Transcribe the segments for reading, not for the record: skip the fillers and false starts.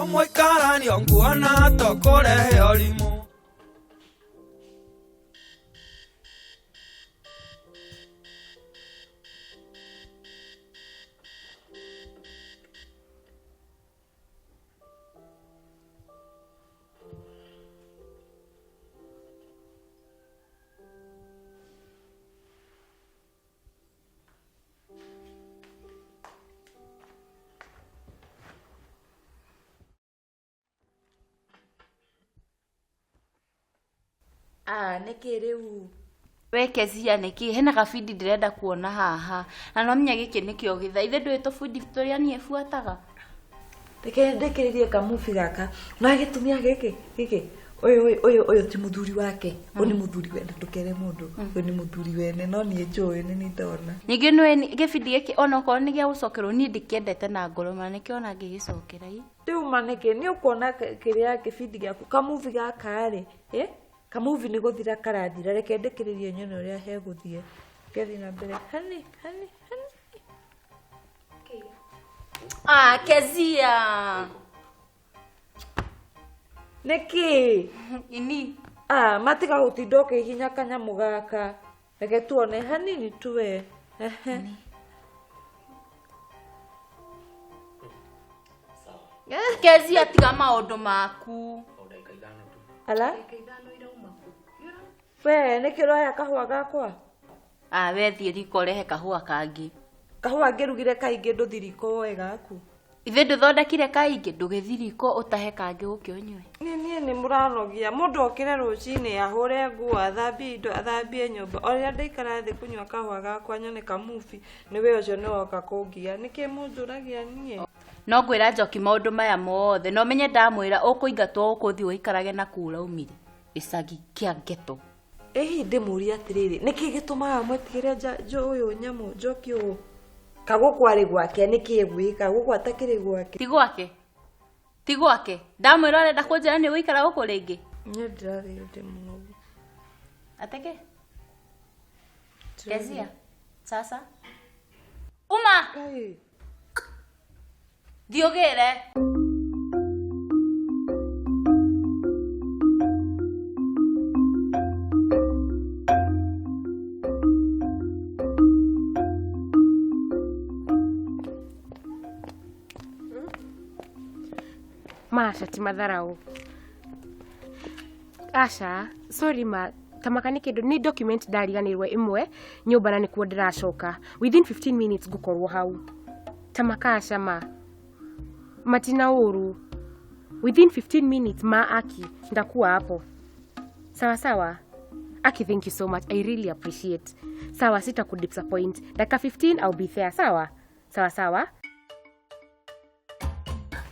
Mũikaranio nguona tũkũrehe ũrimũ. Ah, nĩkĩ rĩu? We Kezia nĩkĩ hena gabindi ndĩrenda kuona haha na no menya gĩkĩ nĩkĩo gĩtha ithe ndũĩ tũbundi tũrĩa niĩ buataga. Reke ndĩkĩrĩrie kamubi gaka na gĩtumia gĩkĩ gĩkĩ ũyũ ũyũ ũyũ ti mũthuri wake, ũyũ nĩ mũthuri wene, ndũkere mũndũ, ũyũ nĩ mũthuri wene no niĩ njũĩ nĩ niĩ ndona. Ningĩ nĩũĩ gĩbindi gĩkĩ onokorwo nĩ gĩa gũcokerwo niĩ ndĩkĩendete na ngoro ma nĩkĩo ona ngĩgĩcokera ĩ. Rĩu ma nĩkĩ nĩ ũkuona kĩrĩa gĩbindi gĩaku kamubi gaka rĩ, ĩ kamubi nĩ gũthira karathira, reke ndĩkĩrĩrie nyone ũrĩa hegũthiĩ. Ngethiĩ na mbere hani hani hani. Ah, Kezia. Nĩkĩ? Ini. Ah, matiga gũtinda ũkĩhihinya kanyamũ gaka. Reke tuone hanini tu we. Ehe. Kezia tiga maũndũ maku. Ala? We, nĩkĩ ũroya kahũa gakwa? Ah, we thiĩ riko ũrehe kahũa kangĩ. Kahũa ngĩrugire kaingĩ ndũthi riko woe gaku. Ithe ndũthondekire kaingĩ ndũgĩthi riko ũtahe kangĩ ũke ũnyue. Niĩ niĩ nĩ mũranogia mũndũ okĩre rũcinĩ ahũre nguo athambie indo athambie nyũmba o rĩrĩa ndaikara thĩ kũnyua kahũa gakwa nyone kamubi nĩwe ũcio nĩwoka kũngia nĩkĩ mũnjũragia niĩ. No ngwĩra Njoki maũndũ maya mothe no menye ndamwĩra ũkũingatwo ũkũthiĩ ũikarage na kũu ũraumire gĩcagi kĩa ngeto. Ĩ hihi ndĩmũrie atĩrĩrĩ nĩkĩ gĩtũmaga mwĩtigĩre ũyũ nyamũ Njoki ũũ kagũkũ arĩ gwake nĩkĩ egwĩka gũkũ atakĩrĩ gwake. Ti gwake, ti gwake ndamwĩra ũrenda kũnjĩra nĩ ũgũikara gũkũ rĩngĩ. Niĩ ndĩrarĩo ndĩ mũnogu. Ateke Kezia sasa uma thiĩ ũgĩre. Masha ti matharau. Asha, sorry ma, tamaka nĩ kĩndũ nĩ document ndariganĩrwo ĩmwe nyũmba na nĩkuo ndĩracoka. Within 15 minutes ngũkorwo hau. Tamaka Asha ma. Matina ũru. Within 15 minutes ma aki ndakuwa hapo. Sawa sawa. Aki, thank you so much. I really appreciate. Sawa, sita kudisappoint. Dakika 15 I'll be there. Sawa. Sawa sawa.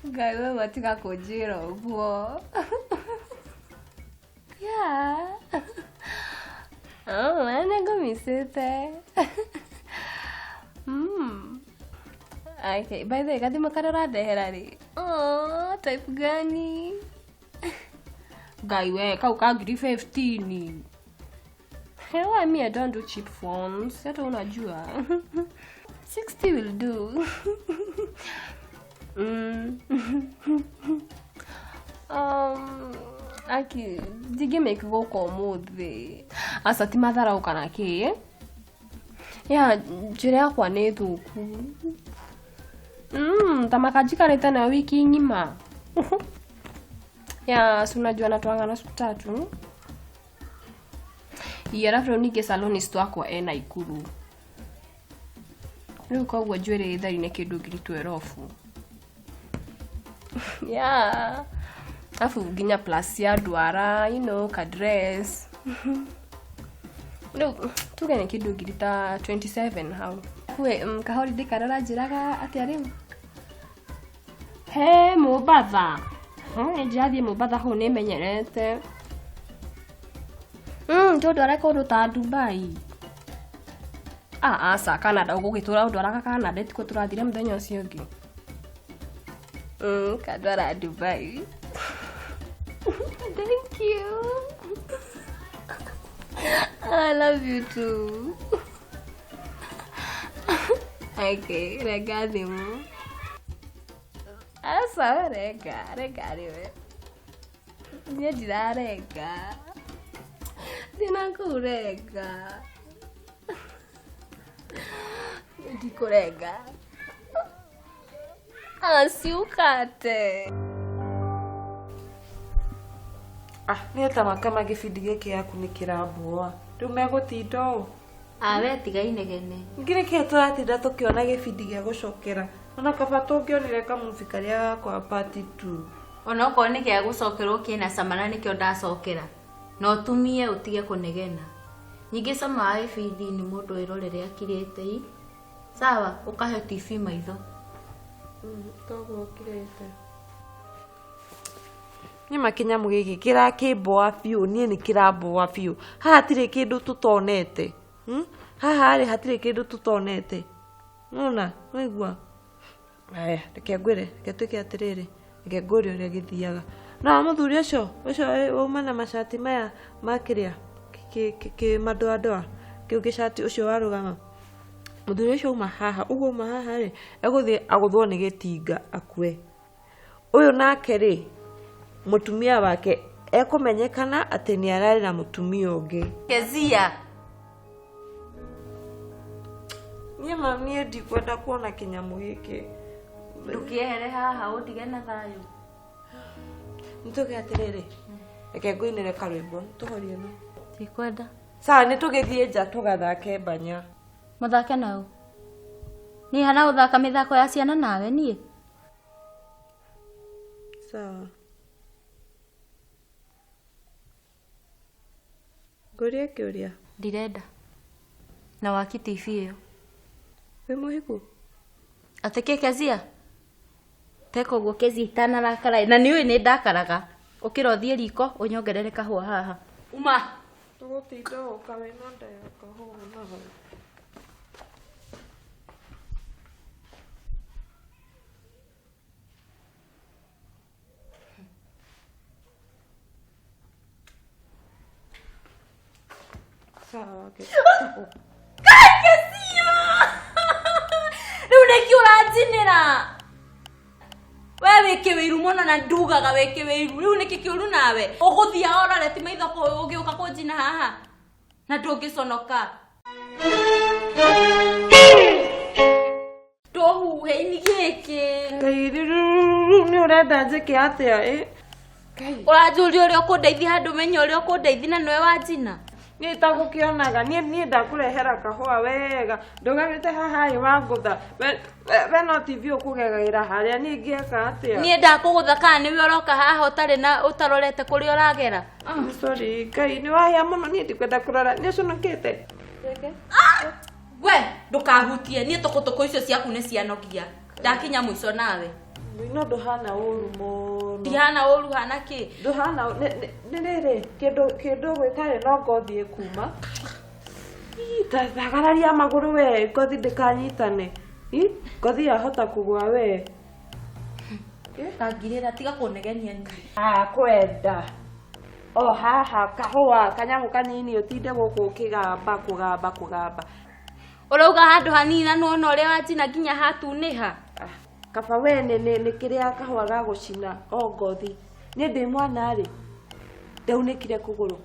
Ngai we matiga kũnjĩra ũguo. Yeah. Oh, nĩ ngũmicĩte. Okay, by the way, gathimũ karĩa ũrandehera rĩ? Oh, type gani? Ngai we, kau ka ngiri 15. Hewa, me I don't do cheap phones. Hata unajua. 60 will do. Aki ndingĩmake gũka ũmũthĩ. Aca ti matharau kana kĩ? Ya njĩra yakwa nĩ thũku. Tamaka njikarĩte nayo wiki ng'ima. Ya si unajua natwanga na siku tatu. Iya arabu rĩu ningĩ salonist wakwa e Naikuru. Rĩu koguo njuĩrĩ ĩtheri-inĩ kĩndũ ngiri 12. Yeah. Afu nginya plus ya ndwara, you know, ka dress. Rĩu tuge nĩ kĩndũ ngiri ta 27 hau. We ka holiday karĩa ũranjĩraga atĩa rĩu? He Mombatha. Nĩ ndĩrathiĩ Mombatha hau nĩmenyerete. Tondware kũndũ ta Dubai. Ah, aca Canada ũgũgĩtũra ũndwaraga Canada tikuo tũrathire mũthenya ũcio ũngĩ. Kandwara Dubai. Thank you. I love you too. Okay, rega thimũ. Aca renga, renga rĩwe. Niĩ ndirarenga. Thiĩ na kũu renga. Niĩ ndikũrenga. Asiukate. Ah, niĩ ta makama gĩbindi gĩkĩ yaku nĩ kĩramboa. Rĩu megũtinda ũũ. Awe tiga inegene. Ngĩrĩ kĩĩ tũratinda tũkĩona gĩbindi gĩa gũcokera. Ona kaba tũngĩonire kamubi karĩa gakwa part 2. Ona okorwo nĩ gĩa gũcokerwo kĩna cama na nĩkĩo ndacokera. Na ũtumie ũtige kũnegena. Ningĩ cama wa gĩbindi nĩ mũndũ wĩrorere akirĩte i. Sawa, ũkahe TV maitho. Toguo ũkirĩte. Nĩ ma kĩnyamũ gĩkĩ kĩrakĩmboa biũ, niĩ nĩ kĩramboa biũ. Haha hatirĩ kĩndũ tũtonete. Haha rĩ hatirĩ kĩndũ tũtonete. Nona, nĩwaigua? Aya, reke ngwĩre, reke twĩke atĩrĩrĩ, reke ngũrie ũrĩa gĩthiaga. No mũthuri ũcio, ũcio wauma na macati maya ma kĩrĩa, kĩ madoadoa, kĩu gĩcati ũcio warũgama. Mũthuri ũcio auma haha, ũguo auma haha rĩ, egũthiĩ agũthwo nĩ gĩtinga akue. Ũyũ nake rĩ, mũtumia wake ekũmenyekana atĩ nĩ ararĩ na mũtumia ũngĩ. Kezia. Niĩ ma niĩ ndikwenda kuona kĩnyamũ gĩkĩ. Ndũkĩehere haha ũndige na thayũ. Nĩtũge atĩrĩrĩ, reke ngũinĩre karwĩmbo, tũhorie no. Ndikwenda. Sawa, nĩtũgĩthiĩ nja tũgathake mbanya. Mũthake nao. Niĩ hana gũthaka mĩthako ya ciana nawe niĩ. Sawa. Ngũrie kĩũria. Ndirenda. Na waki TV ĩyo. Wĩ mũhiku? Atĩ kĩ Kezia? Teka ũguo Kezia itanarakara na nĩũĩ nĩ ndakaraga. Ũkĩra ũthiĩ riko ũnyongerere kahũa haha. Uma. Tũgũtinda ũka wĩna nda ya kahũa na hau. Sawa, Kai Kezia! Rĩu nĩkĩ ũranjinĩra? We wĩ kĩwĩiru mũno na ndugaga wĩ kĩwĩiru. Rĩu nĩkĩ kĩũru nawe? Ũgũthiĩ ũrorete maitho ũgĩũka kũnjina haha na ndũngĩconoka. Ndũhuhe ini gĩkĩ. Ngai, rĩu nĩ ũrenda njĩke atĩa ĩ? Ũranjũria ũrĩa ũkũndeithia handũ menye ũrĩa ũkũndeithia na nĩwe wanjina. Niĩ itagũkĩonaga, niĩ ndakũrehera kahũa wega. Ndũgamĩte haha ĩ wangũtha. We no TV ũkũgegagĩra harĩa, niĩ ingĩeka atĩa? Niĩ ndakũgũtha kana nĩwe ũroka haha ũtarĩ na ũtarorete kũrĩa ũragera. Sorry, Ngai nĩ wahĩa mũno, niĩ ndikwenda kũrora, nĩ ũconokete. We ndũkahutie, niĩ tũkũtũkũ icio ciaku nĩ cianogia. Ndakinya mũico nawe. No ndũhana ũru mũno. Ndihana ũru hana kĩ? Ndũhana nĩ rĩrĩ, kĩndũ ũgwĩka rĩ no ngothi ĩkuma. Thagararia magũrũ we, ngothi ndĩkanyitane. Ngothi yahota kũgũa we. Tangirĩra tiga kũnegenia niĩ. Ah, kwenda. O haha kahũa kanyamũ kanini ũtinde gũkũ ũkĩgamba kũgamba kũgamba. Ũrauga handũ hanini na nĩwona ũrĩa wanjina nginya hatunĩha. Kaba we nĩ kĩrĩa kahũa ga gũcina o ngothi. Niĩ ndĩ mwana rĩ, ndaunĩkire kũgũrũ.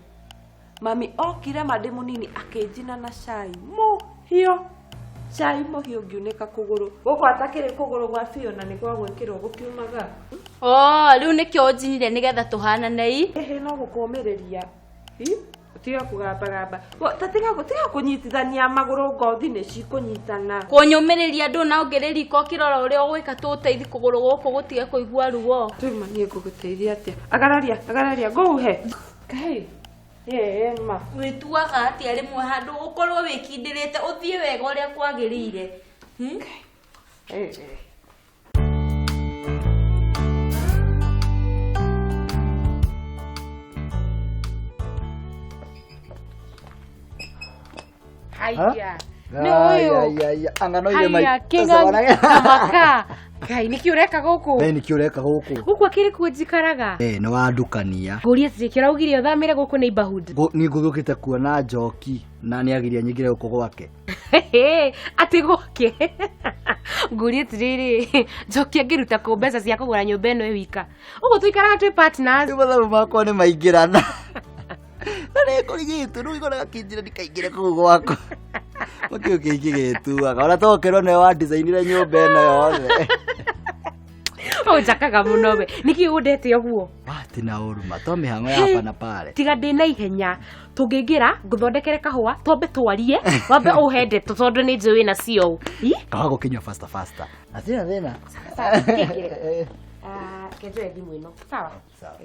Mami okire ma ndĩ mũnini akĩnjina na cai mũhiũ. Cai mũhiũ ngiunĩka kũgũrũ. Gũkũ atakĩrĩ kũgũrũ gwa biũ na nĩ gwa gwĩkĩrwo gũkiumaga. Oh, rĩu nĩkĩo ũnjinire nĩgetha tũhanane i? Ĩhĩ no gũkũmĩrĩria. Tiga kũgambagamba. Ta tiga kũnyitithania magũrũ ngothi nĩ cikũnyitana. Kũnyũmĩrĩria ndũnaongerera riko ũkĩrora ũrĩa ũgwĩka tũũteithie kũgũrũ gũkũ gũtige kũigua ruo. Rĩu niĩ ngũgũteithia atĩa? Agararia, agararia, ngũhuhe. Ngai. Ĩĩ ma. Wĩtuaga atĩa rĩmwe handũ ũkorwo wĩkindĩrĩte ũthiĩ wega ũrĩa kwagĩrĩire. Haya. Nĩ ũyũ. Anga no ile Haya, kĩng'ang'i kamaka. Ngai, nĩkĩ ũreka gũkũ? We nĩkĩ ũreka gũkũ? Gũkũ akĩrĩ kuo njikaraga. Nĩ wandukania. Ngũrie atĩrĩ, kĩraugire ũthamĩre gũkũ neighborhood? Niĩ ngũgĩũkĩte kuona Njoki na nĩagiria nyingĩre gũkũ gwake. Atĩ gwake? Ngũrie atirĩrĩ, Njoki angĩruta kũ mbeca cia kũgũra nyũmba ĩno ĩ wika? Ũguo tũikaraga twĩ partners. Rĩu mathabu makwa nĩ maingĩrana. Na nĩ ngũrigĩtwo rĩu igora gakĩnjĩra ndikaingĩre kũu gwakwa. Makĩo kĩingĩ gĩtuaga. Ona tokerwo nĩwe wa designire nyũmba ĩno yothe. Ũnjakaga mũno we. Nĩkĩ ũndete ũguo? Wati na ũru ma to mĩhang'o ya hapa na pale. Tiga ndĩ na ihenya. Tũngĩingĩra ngũthondekere kahũa twambe twarie, wambe ũhe ndeto tondũ nĩ njũĩ wĩna cio. Ĩ? Kawa gũkĩnyua faster faster. Hatirĩ thĩna. Sawa, tũkĩingĩre. Ah, kenjoe thimũ ĩno. Sawa. Sawa.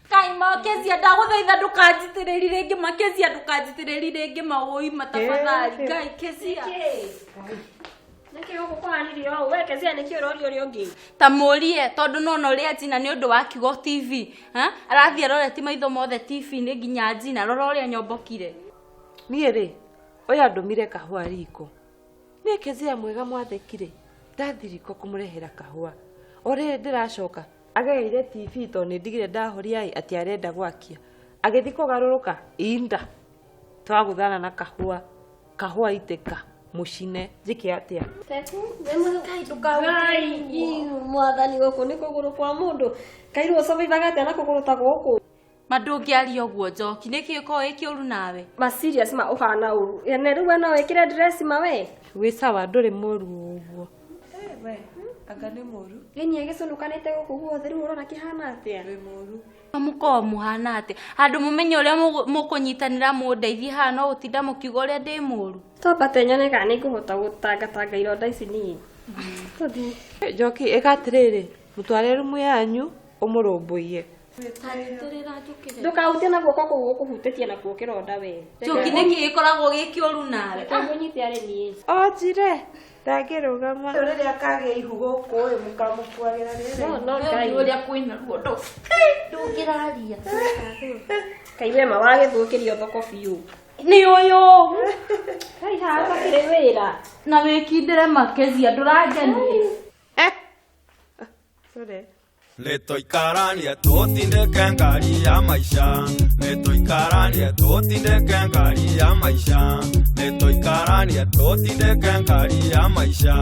Kai makezia ndagũthaitha ndũkanjitĩrĩri rĩngĩ makezia ndũkanjitĩrĩri rĩngĩ mawũi matafadhali Ngai kezia Nĩkĩ gũkũ kũhanire ũũ? We Kezia nĩkĩ ũroria ũrĩa ũngĩ? Ta mũrie tondũ nona ũrĩa njina nĩ ũndũ wa kiugo TV ha arathiĩ aroreti maitho mothe TV-inĩ nginya njina rora ũrĩa nyombokire. Niĩ rĩ, ũyũ andũmire kahũa riko. Niĩ Kezia mwega mwathĩkire, ndathi riko kũmũrehera kahũa. O rĩrĩ ndĩracoka, agereire TV tondũ nĩ ndigire ndahoria ĩ atĩ arenda gwakia. Agĩthiĩ kũgarũrũka, inda. Twagũthana na kahũa. Kahũa itĩka, mũcine, njĩke atĩa? Ngai, mwathani gũkũ nĩ kũgũrũ kwa mũndũ. Kairwo ũcabaibaga atĩa na kũgũrũ ta gũkũ? Ma ndũngĩaria ũguo Njoki nĩkĩ gĩkoragwo gĩ kĩũru nawe? Ma serious ma ũhana ũru. Na rĩu we no wĩkĩre dress ma we? Wĩ sawa ndũrĩ mũru ũguo. We, anga nĩ mũru? Ĩni agĩcũnũkanĩte gũkũ guothe rĩu ũrona kĩhana atĩa? Wĩ mũru. Mũkoragwo mũhana atĩa? Handũ mũmenye ũrĩa mũkũnyitanĩra mũndeithie haha no gũtinda mũkiuga ũrĩa ndĩ mũru. Twambate nyone kana nĩngũhota gũtangatanga ironda ici niĩ. Tũthiĩ. Njoki, ĩka atĩrĩrĩ, mũtware rumu yanyu, ũmũrũmbũiye. Ndũkahutie na guoko kũu ũkũhutĩtie nakuo kĩronda we. Njoki nĩkĩ gĩkoragwo gĩ kĩũru nawe? Reke ngũnyite arĩ niĩ. Onjire, ndangĩrũgama. Rĩrĩa akagĩa ihu gũkũ ĩ, mũkamũkuagĩra rĩrĩ. No, no, Ngai. Ũrĩa kwĩna ruo ndũngĩraria. Kaĩ we ma wagĩthũkĩrio thoko biũ. Nĩ ũyũ. Kai haha hakĩrĩ wĩra. Na wĩkindĩre makezia ndũrangenia. Sorry. Nĩtũikaranie tũtindĩke ngari ya maica. Nĩtũikaranie tũtindĩke ngari ya maica. Nĩtũikaranie tũtindĩke ngari ya maica.